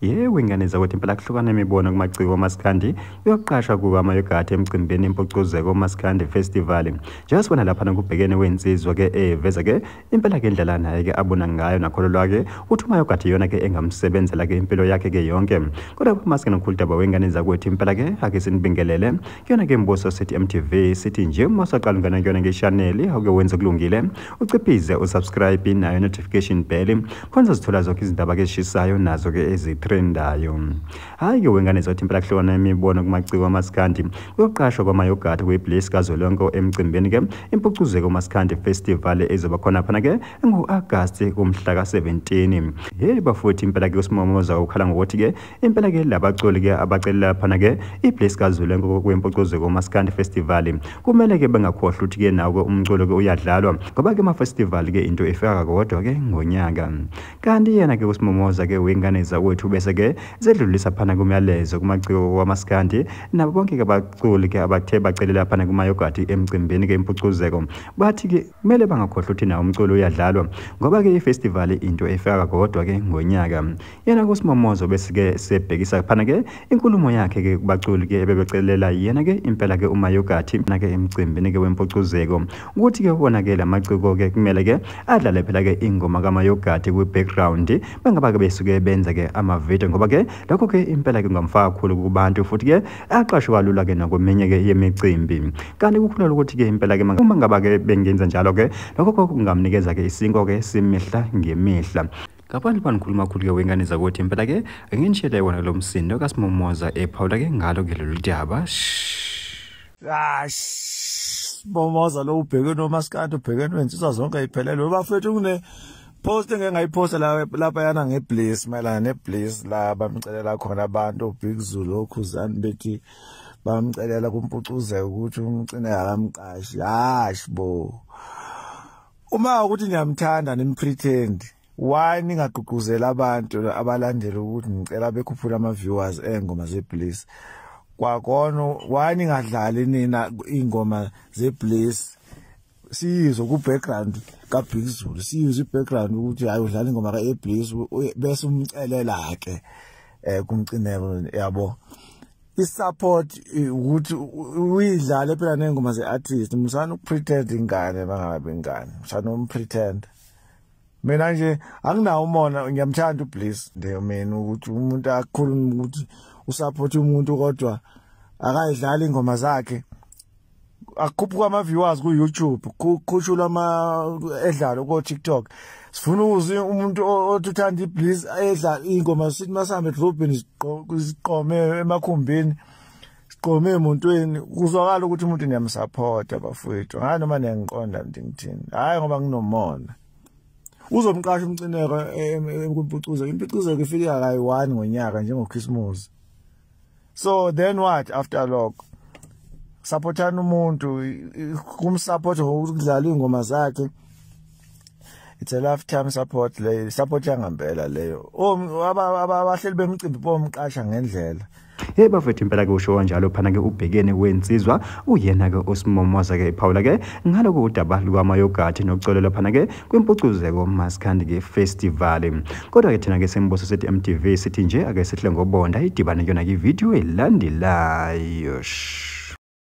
Yebo, ingane zakwethu, impela kuhlukana imibono kumaciko maskandi kuyoqashwa kukaMayogathi emcimbini Impucuzeko Maskandi Festival. Njengoba sibona laphana kubhekene wensizwa ke eveza ke impela ke indlela naye ke abona ngayo nakholelwa ke uthi uMayogathi iyona ke engamsebenzela ke impilo yakhe ke yonke. Kodwa maskandi nokhulu daba wengane zakwethu, impela ke ake sinibingelele kuyona ke Mbuso sithi MTV, sithi nje uma usaqala ungena kuyona ke channel awuke wenze kulungile, uciphize usubscribe nayo notification bell khona uzithola zonke izindaba ke ezishisayo nazo ke ezitrendayo. Hayi ke wengane zathi impela kuhlukana imibono kumaciko amaskandi kuyoqashwa kwaMayogathi kwiBliss kazwelonke emcimbini ke Impucuzeko Maskandi Festival ezoba khona phana ke ngo-August kumhla ka-17. Hey bafuthi, impela ke uSimomoza ukhala ngokuthi ke impela ke labaculi ke abacelela phana ke iBliss kazwelonke kwiMpucuzeko Maskandi Festival kumele ke bengakhohlwa ukuthi ke nawo umculo ke uyadlalwa, ngoba ke ama-festival ke into efika kodwa ke ngonyaka. Kanti yena ke uSimomoza ke wengane zakwethu bese ke zedlulisa phana kumyalezo kumaciko wamaskandi nabo bonke ke abaculi ke abathe bacelela phana kuMayogathi emcimbini ke Impucuzeko, bathi ke kumele bangakhohlwa ukuthi nawo umculo uyadlalwa, ngoba ke ifestival into efika kodwa ke ngonyaka. Yena kuSimomozo bese ke sebhekisa phana ke inkulumo yakhe ke kubaculi ke ebebecelela yena ke impela ke uMayogathi na ke emcimbini ke wempucuzeko, ukuthi ke wona ke lamaciko ke kumele ke adlale phela ke ingoma kaMayogathi kwi-background bengaba ke besuke benza ke ama-video, ngoba ke lokho ke impela ke kungamfaka kakhulu kubantu futhi ke aqashwe kalula ke nakweminye ke yemicimbi. Kanti kukhulula ukuthi ke impela ke uma ngaba ke bengenza njalo ke lokho kungamnikeza ke isinko ke simihla ngemihla. Ngaphandle kwanikhuluma kakhulu ke wengane zakwethu, impela ke nginishele wona lo msindo kaSimomoza ephawula ke ngalo ke lolu daba. Simomoza lo ubhekene nomaskandi, ubhekene wensizwa zonke ayiphelele. Bafethu, kune post engeke ngayiphosta lapha yana ngeBliss, mayelana neBliss la bamcelela khona abantu Big Zulu okhuzani bethi bamcelela kuMpucuzeko ukuthi umcine akamqashi. Hash bo, uma ukuthi niyamthanda nimpretend, why ningagqugquzela abantu abalandela ukuthi ngicela bekhuphula ama viewers engoma zeBliss kwakona? Why ningadlali nina ingoma zeBliss, siyizwe ku background ka Big Zulu, siyizwe i background ukuthi hayi udlala ingoma ka eBliss, bese umcelela ke kumcineko yabo isupport ukuthi uyidlale phela nengoma ze-artist. Musana ukupretend ingane, bangabe ingane musana umpretend. Mina nje anginawo umona, ngiyamthanda uBliss nje mina, ukuthi umuntu akukhuluma ukuthi usupport umuntu kodwa akayidlali ingoma zakhe, akukhuphuka ama viewers ku YouTube, kukhushulwa ama edlalo ko TikTok. Sifuna ukuzwa umuntu othi uthanda iBliss edlala ingoma, sithi masambe edrobheni siqome emakhumbini, siqome emontweni, kuzwakala ukuthi umuntu niyamsupport. Bafowethu, hayi noma niyangiqonda ngithini, hayi ngoba nginomona. Uzomqasha umcineko kwimpucuzeko, impucuzeko ifika kayi-1 ngonyaka njengoChristmas, so then what after lokho? Supportana umuntu, kumsupport ngokudlala ingoma zakhe, it's a lifetime support leyo, support yangempela leyo. Abahleli bemicimbi bomqasha ngendlela. Hey bafethu, impela ke usho kanjalo phana ke ubhekene wensizwa, uyena ke uSimomoza ke ephawula ke ngaloko udaba lukaMayogathi nokucelela phana ke kwiMpucuzeko Maskandi ke Festival. Kodwa ke thina ke Sembuso sithi MTV sithi nje ake sihle ngobonda idibane kuyona ke video elandelayo.